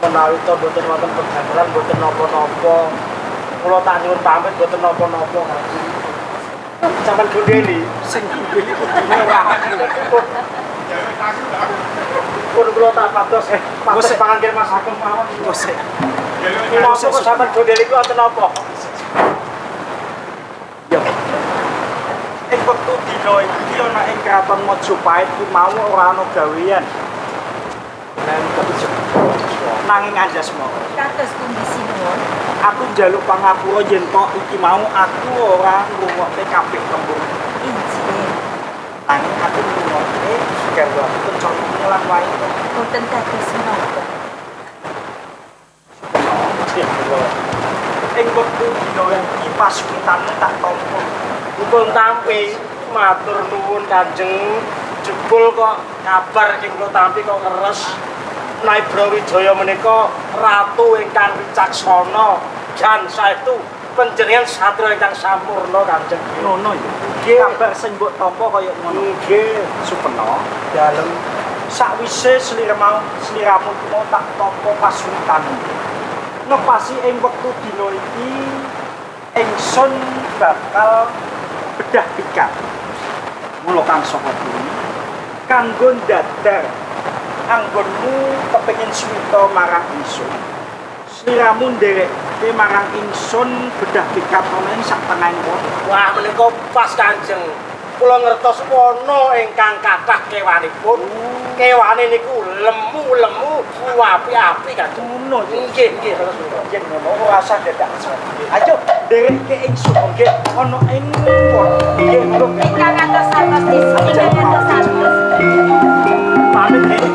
Menawi to mboten wonten pedamelan mboten napa-napa. Kula tak nyuwun pamit mboten napa-napa Kanjeng. Sampeyan gondeli Sing gondeli kudune ora aku. Pun kula tak pados pados pangangge Mas Ageng mawon. Engko sik. Napa kok sampeyan gondeli ku wonten napa? Ya. Ing wektu dina iki ana ing kraton Majapahit ku mau ora ana gawean. Nanging Anjasmara, Kados pundi sinuwun? Aku njaluk pangapura yen tok iki mau aku ora ngrungokke kabeh tembung. Injih. Nanging aku ngrungokke garwaku Kencana lan Waito. Boten kados menapa. Ing wektu dina iki pasuwitanmu tak tampa. Dipun tampi, matur nuwun Kanjeng. Jebul kok kabar ing kula tampi kok ngeres. Menawi Brawijaya menika ratu ingkang wicaksana jan saestu panjenengan satria ingkang sampurna Kanjeng. Ngono ya. Nggih. Kabar sing mbok tampa kaya ngono. Nggih, Supena, dalem sakwise sliramu mau tak tampa pasuwitanmu. Ngepasi ing wektu dina iki ingsun bakal bedah pikat. Mula kang saka bumi kanggo ndadar anggonmu kepengin swita marang ingsun. Sliramu nderekke marang ingsun bedah pikat ana ing sak tengahing kono. Wah menika pas Kanjeng. Kula ngertos wana ingkang kathah kewanipun. Kewane niku lemu-lemu api-api Kanjeng. Ngono ya. Nggih, nggih terus menika. Yen ngono ora usah dadak. Ayo nderekke ingsun nggih ana ing kono. Nggih monggo. Ingkang atos-atos ingkang atos-atos. Pamit nggih.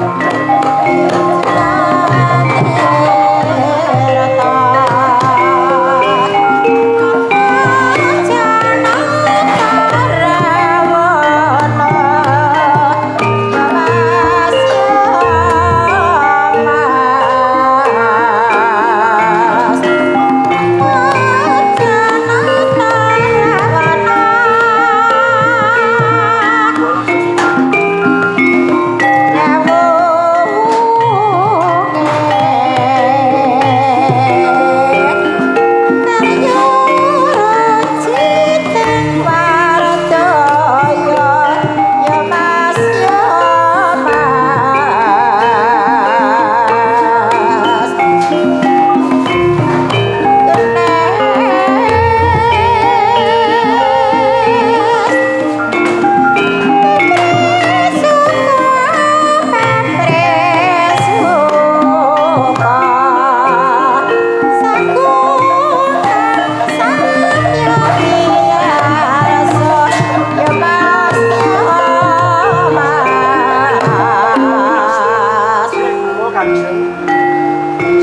Kula Kanjeng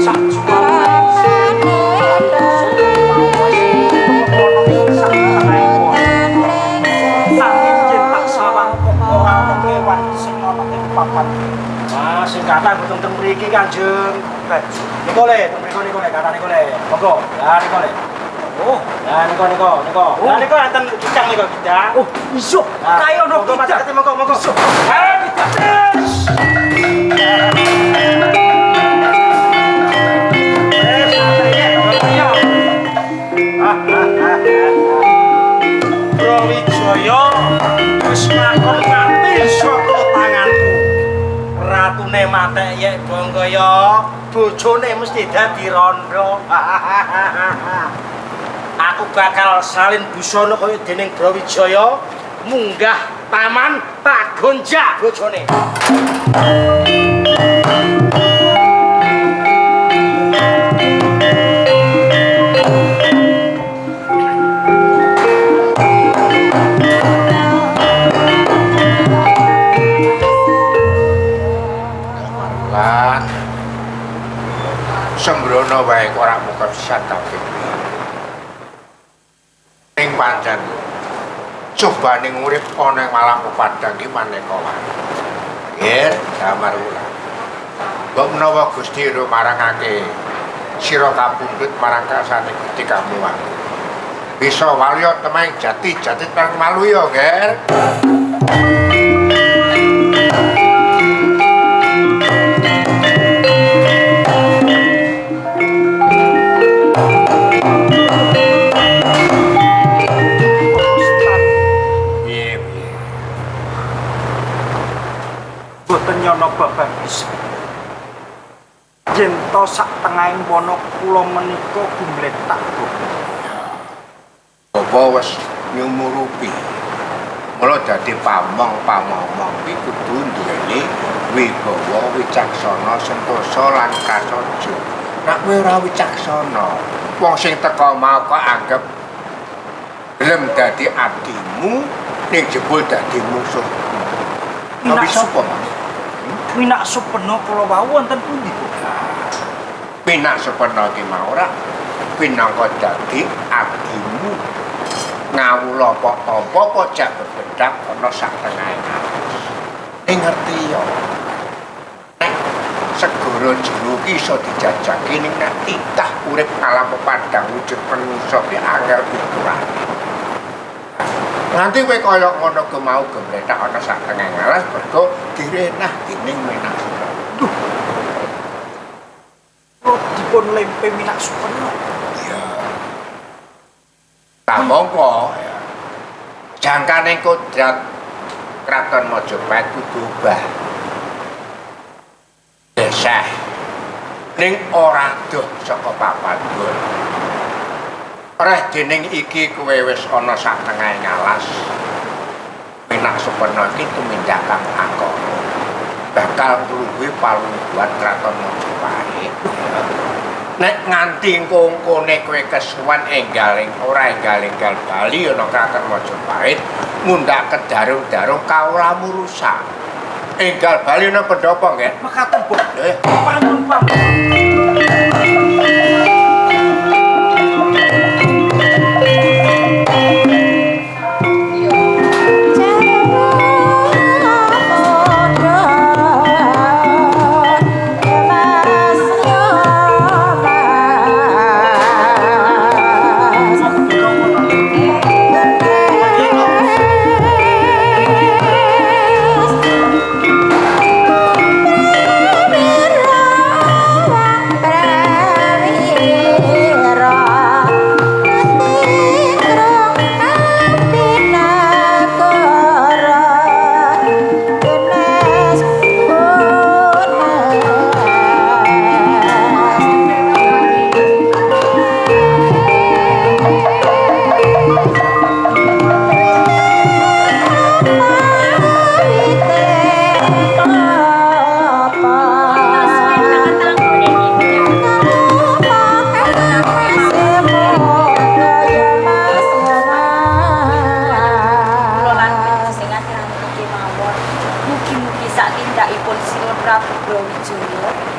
sak juwane nanging yen tak sawang kok ora ana kewan sing ana ing papan. Wah, sing kathah mboten teng mriki Kanjeng. Baju. Niku le, teng mriku niku le, kathah niku le. Monggo. Lah niku le. Oh, Lah niku niku niku. Lah niku enten kidang niku kidang. oh, iso. Kae ana Monggo Mas kidang. Sakti, monggo monggo. Iso. Eh, kidang. Eh, santai ya. Brawijaya wis lakon mati saka tanganku. Ratune matek yek Bangkaya, bojone mesti dadi rondo. Aku bakal salin busana kaya dening Brawijaya, munggah taman tak gonjak bojone. Lan sembrono wae kok ora muka pisan kabeh. Ning pancen cobane urip ana ing malang pepadang ki maneka wae. Nggih, damar kula. Mbok menawa Gusti marangake sira kapundhut marang kasane Gusti kamuwang. Bisa waluya temahing jati jati marang maluya, Ger. Yen to sak tengahing wana kula menika gumletak, Bapak. Bapak wis nyumurupi. Mula dadi pamong-pamomong kuwi kudu duweni wibawa, wicaksana, sentosa lan prasaja. Nek kowe ora wicaksana, wong sing teka mau kok anggap gelem dadi abdimu, ning jebul dadi musuhmu. Tapi sapa, Mas? Minak supena kula wau wonten pundi, Bapak? Minak supena ki mau ora pinangka dadi abdimu. Ngawula apa tampa apa jak bebedak ana sak tengahe alas. Ning ngerti ya. Nek segara jero ki iso dijajaki ning nek titah urip alam pepadang wujud manungsa ki angel ukurane. Nganti kowe kaya ngono ke mau gembletak ana sak tengahe alas mergo direnah dening Minak Supena. Duh. Kula dipun lempe Minak Supena. Iya. Mongko jangkane kodrat Kraton Majapahit kudu obah. Desah ning ora adoh saka papan nggon. Reh dening iki kowe wis ana sak tengahing alas. Minak Supena iki tumindak kang angkara. Bakal ngluwihi palungguhan Kraton Majapahit. Nek nganti engko-engkone kowe kesuwen enggaling ora enggal-enggal bali ana Kraton Majapahit mundhak kedarung-darung kawulamu rusak. Enggal bali ana pendopo nggih? Mekaten, Bu. Panggung panggung.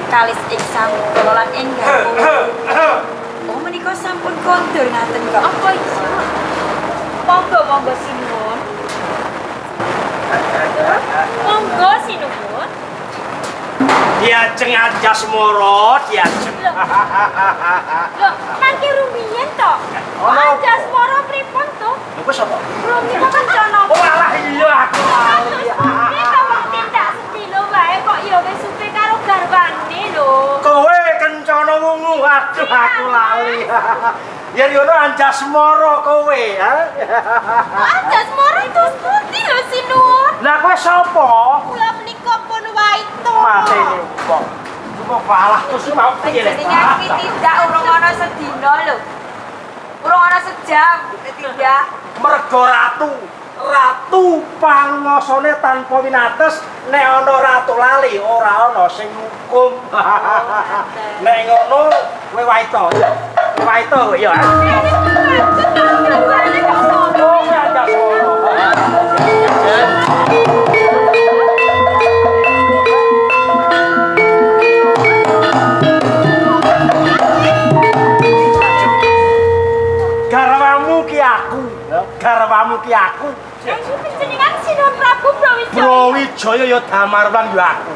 Kalis ing samudra lan enggal. Oh menika sampun kondur ngaten kok. Apa iya? Monggo monggo sinuwun. Monggo sinuwun. Diajeng Anjasmara, diajeng. Lho, mangke rumiyin to. Anjasmara pripun to? Lho kok sapa? Rumiyin kencana. Oh alah iya aku lali. Nek wong tindak sedilo wae kok ya wis supe karo garwane lho. Kowe kencana wungu, aduh aku lali. Yen ngono Anjasmara kowe, ha? Anjasmara terus pundi lho sinuwun? Lah kowe sapa? Kula menika pun waito. Matene wong. Cuma kalah terus mau piye lho? Jenengan iki tindak urung ana sedina lho. Urung ana sejam tindak. Mergo ratu, ratu panguwasane tanpa winates, nek ana ratu lali ora ana sing ngukum. Nek ngono kowe waito. Waito ya. Oh, Anjasmara. Garwamu ki aku, garwamu ki aku. Iki panjenengan Sinuwun Prabu Brawijaya. Brawijaya ya Damarwan ya aku.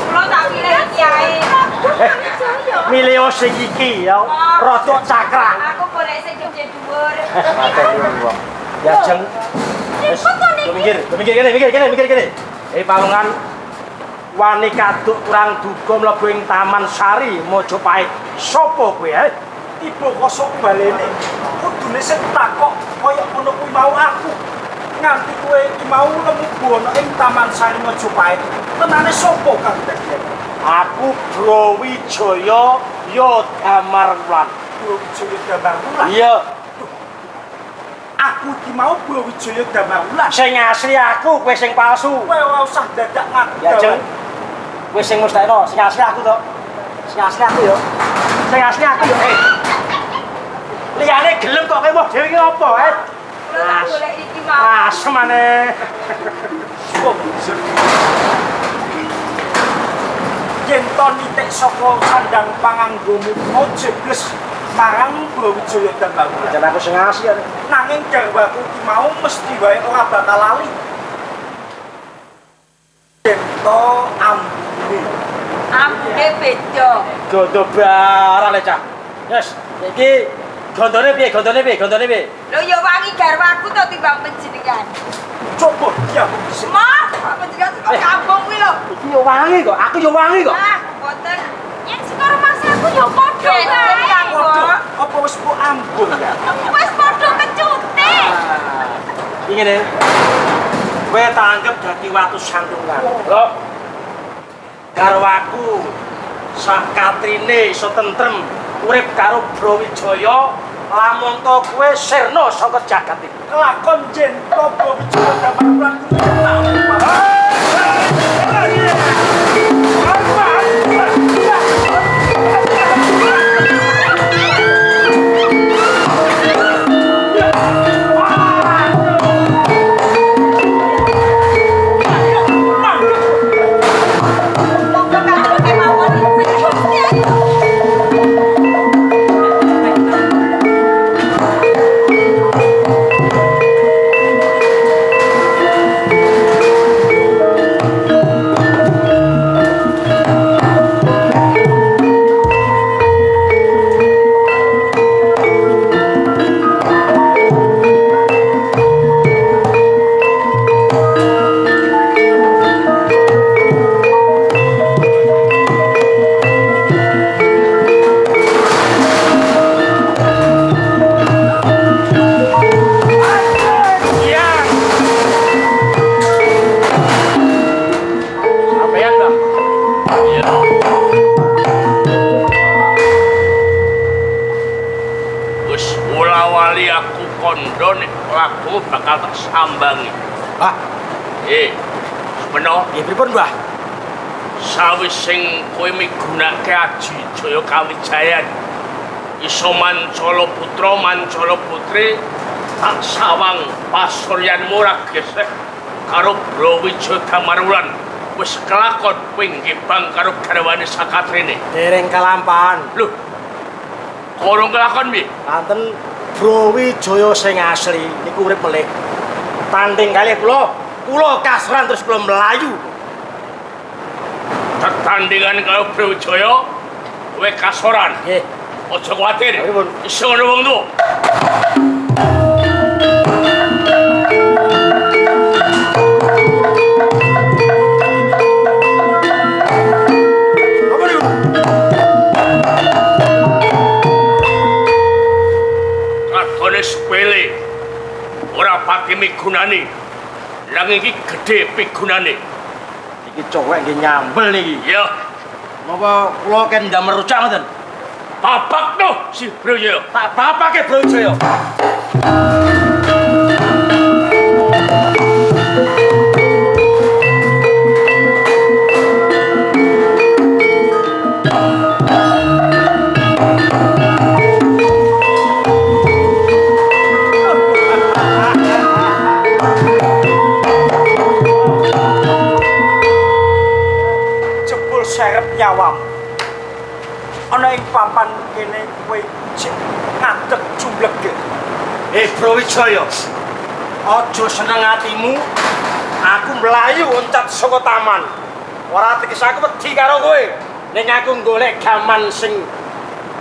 Kula tak pilih kiai. Brawijaya. Milih sing iki ya, rada cakrak. Aku golek sing gedhe dhuwur. Mateni wong. Ya jeng. Wis, minggir, minggir kene, minggir kene, minggir kene. Palungan wani kaduk kurang duga mlebu ing Taman Sari Majapahit. Sopo kowe, he? Tiba kosok balene kudune sing takok kaya ngono kuwi mau aku. Nganti kowe iki mau lemu ana ing Taman Sari Majapahit. Tenane sapa kang dadi? Aku Brawijaya ya Damarwulan. Brawijaya Damarwulan. Iya, Aku iki mau Brawijaya Damarwulan. sing asli aku, kowe sing palsu. Kowe ora usah dadak ngaku. Ya, Jeng. Kowe sing mustakno, sing asli aku to. Sing asli aku ya. Sing asli aku ya. Eh. Liyane gelem kok kowe moh dhewe iki apa, eh? Kula tak golek iki mawon. Asem maneh. Yen to nitik saka sandang panganggomu mau jebles marang Brawijaya Damarwulan. Jan aku sing asli ya. Nanging garwaku ki mau mesti wae ora bakal lali. Yen to ambune Ambune beda. Gondo barang le, Cah. Yes, iki gondone piye? Gondone piye? Gondone piye? Lho ya wangi garwaku to timbang panjenengan. coba ya aku dhisik. Mah, panjenengan saka Eh. kampung kuwi lho. Iki yo wangi kok, aku yo wangi kok. Ah, mboten. Yen saka rumah aku ya padha wae. Padha, apa wis mbok ambung ya? Wis padha kecute. Iki ngene. Kowe tak anggap dadi watu sandungan. Lho. Garwaku sak katrine iso tentrem urip karo Brawijaya lamun to kowe sirna saka jagat iki. Kelakon yen to Brawijaya Damarwulan kuwi tak Monggo kanggo kemawon iki. Iya. Sampeyan, Mbah. Iya. Wis wala-wali aku kondo nek lagu bakal tak sambangi. Mbah, Eh, sepeno nggih pripun, Mbah? sawis sing kowe migunake aji Jaya Kawijayan iso mancala putra mancala putri tak sawang pasuryanmu ora gesek karo Brawijaya Damarwulan wis kelakon pinggibang karo garwane sakatrine. Dereng kalampahan. Lho, korong kelakon piye? Kanten Brawijaya sing asli niku urip melih. Tanding kalih kula, kula kasran terus kula mlayu. Tetandingan karo Brawijaya kowe kasoran. Nggih. Aja kuwatir. Pripun? Iso ngono wong tuwa. Apa niku? Katone sepele. Ora pati migunani. Nanging iki gedhe pigunane. Iki cowek nggih nyambel niki. Ya, Napa kula ken ndamel rujak ngoten? babak no si Brawijaya. Tak bapake Brawijaya. Jebul serep nyawamu. Ana ing papan kene kowe cek ngadeg jumlege. Eh Brawijaya. Aja seneng atimu. Aku mlayu oncat saka taman. Ora tegese aku wedi karo kowe. Ning aku golek gaman sing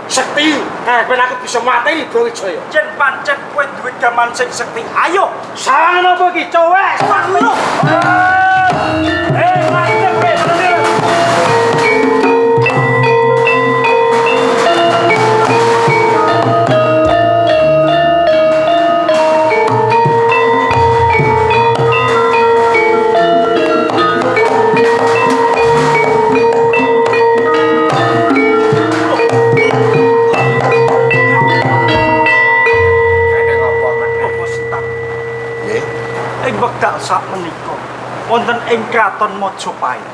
sekti, ben aku bisa mateni Brawijaya. Yen pancen kowe duwe gaman sing sekti, ayo Sawangan apa iki, cowek? Lho. Eh, mantep kowe, bener. Wonten ing Kraton Majapahit.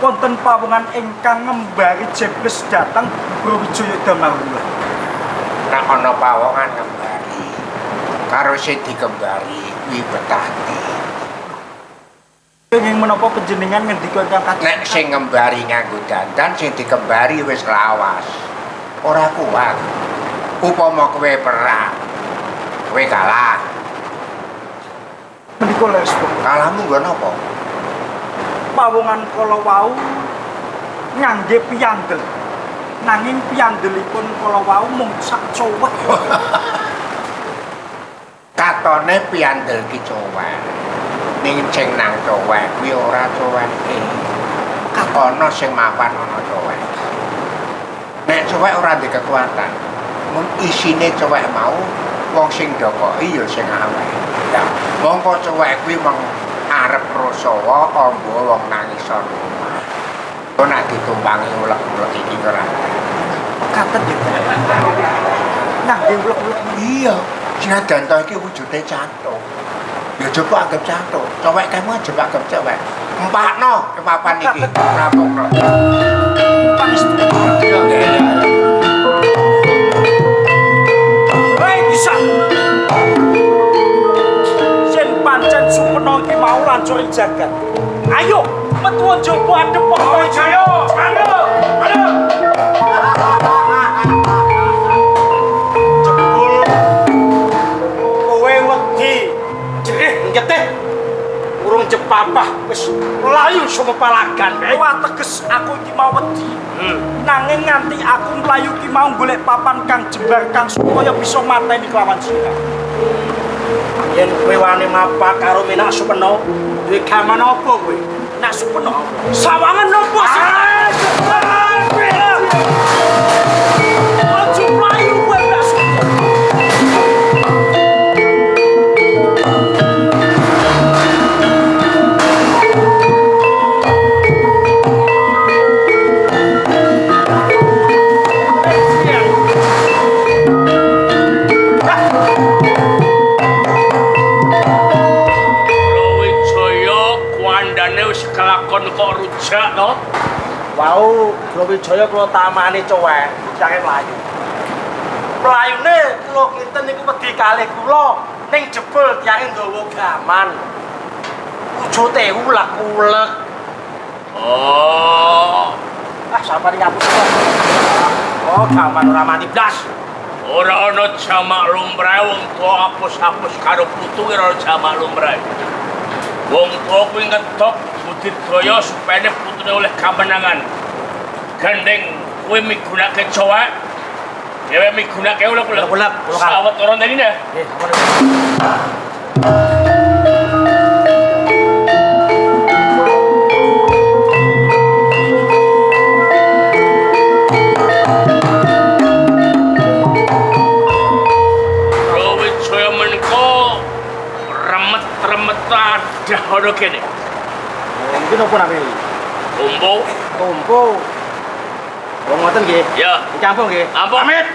Wonten pawongan ingkang ngembari jebles dhateng Brawijaya Damarwulan. Nek ana pawongan ngembari karo sing dikembari kuwi betati. Kenging menapa panjenengan ngendika ingkang kados? Nek sing ngembari nganggo dandan, sing dikembari wis lawas. Ora kuat. Upama kowe perang, kowe kalah. Menika leres Bapak. Kalahmu nggo napa? Pawongan kala wau ngangge piyandel. Nanging piyandelipun kala wau mung sak cowek. Katone piyandel ki cowek. Ning sing nang cowek kuwi ora coweke. Ana sing mapan ana cowek. Nek cowek ora ndek kekuatan, mung isine cowek mau wong sing ndokoki ya sing aweh. Ya, mongko cowek kuwi mung arep rasawa amba wong nang isor omah. Kok nek ditumpangi ulek-ulek iki ora. Katen nggih. Ngangge ulek-ulek. Iya, senajan to iki wujude cathuk. Ya coba anggap cathuk. Cowek kamu aja anggap cowek. Empakno ke papan iki. Rampungno. Pangestu. Iya, iya, iya. Hei bisa. Yen pancen Supena iki mau lancur ing jagat. Ayo, metu njaba adhep Brawijaya. Ayo, ayo. Jebul kowe wedi jerih ngeteh urung jepapah wis mlayu sumepalagan. Wah teges aku iki mau wedi. Nanging nganti aku mlayu ki mau golek papan kang jembar kang supaya bisa mateni kelawan sira. Yen kowe wani mapak karo Minak Supena, duwe gaman apa kowe? Nak Supena, sawangan nopo sih? Aja mlayu kowe Nak Supena. Brawijaya kuandane wis kelakon kok rujak to. Wau, Brawijaya kula tamani cowek, jange mlayu. Mlayune kula kinten niku wedi kalih kula ning jebul tiyange nggawa gaman. Wujute ulek-ulek. Oh, Ah, sampeyan ngapus kok. Oh, gaman ora mati blas. ora ana jamak lumrahe wong tuwa apus-apus karo putu ora ana jamak lumrahe. Wong tuwa kuwi ngetok budidaya supaya putune oleh kamenangan. Gandeng kowe migunake cowek, dhewe migunake ulek-ulek. Ulek-ulek, ulek. Sawetara ndenine. Nggih, ampun. Brawijaya menika remet-remet adah ana kene. Mungkin napa nami? Tombo, Tompo. Wong ngoten nggih. ya. Dicampur nggih. Ampun. Pamit.